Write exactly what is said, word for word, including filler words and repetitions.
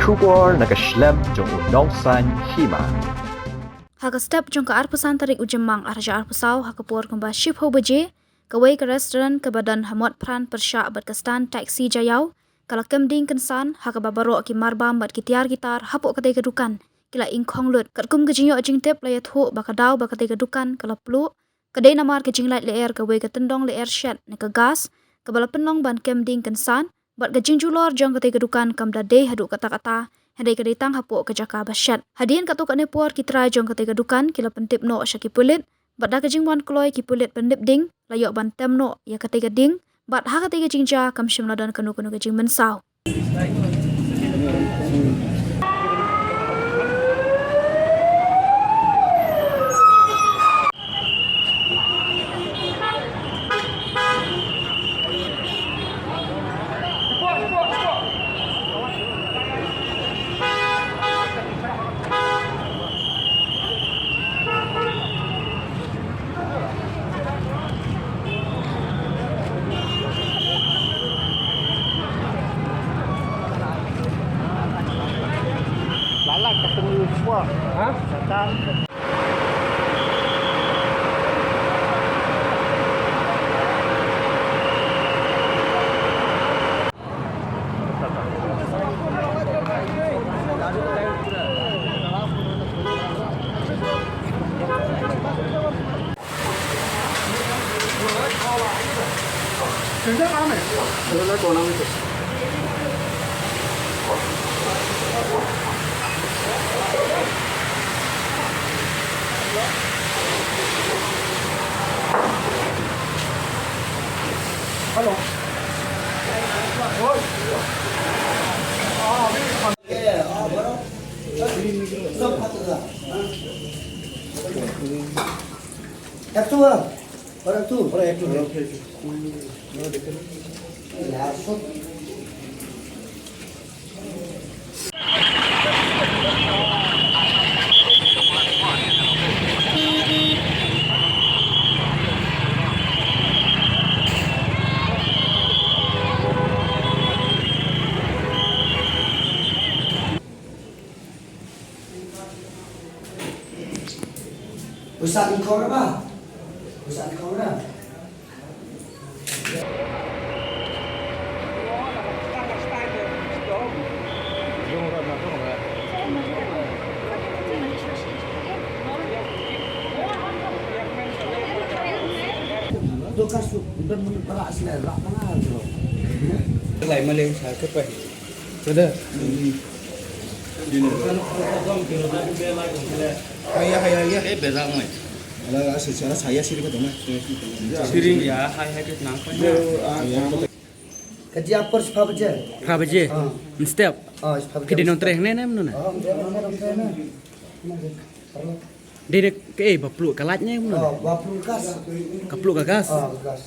Khubor na ka shlem jong u Nongsaiñ Hima. Ha ka step jong ka arphew san tarik u Jymmang arhajar arphew saw, ha ka por kumba shiphew baje, kawei ka restaurant kaba don ha Motphran pyrshah bad ka stand taxi Jaiaw ka la kem ding kynsan, ha kaba baroh ki marbam bad ki tiar ki tar hapoh katei ka dukan ki la ingkhong lut. Katkum ka jingïoh jingtip la ïathuh ba ka daw ba katei ka dukan ka la pluh ka dei namar ka jinglait lyer kawei ka tyndong lyer shet ne ka gas kaba la pynlong ban kem ding kynsan, bad ka jingjulor jong katei ka dukan kam da dei haduh katta katta, hynrei ka dei tang hapoh ka jaka ba shet. Hadien katto katne por ki trai jong katei ka dukan ki la pyntip noh sha ki pulit, bad da ka jingwan kloi ki pulit pyndip ding la ïoh ban tem noh ïa katei ka ding, bad ha katei ka jingjia kam shym la don kano kano ka jingmynsaw. Lalat ketemu semua. Ha? Datang. একটু, আর একটু। Usa ni kau ra ba? Usa ni kau ra? Lai ma leng sa ke pai. Sudah. Hai, hai, hai, hai. Eh, berang mai. Ala, ala, secara saya sih dekat rumah. Siring ya, hai, hai, ke nang pai. Ka jia por spah baje. Phra baje. Ah. Mynstep. Ah, spah baje. Ki dei nongtrei ne ne mano ne? Ah, mynstep, mynstep, mynstep. Dei ne kaei, ba pluh ka light ne mano ne? Ah, ba pluh gas. Ka pluh ka gas. Ah, gas.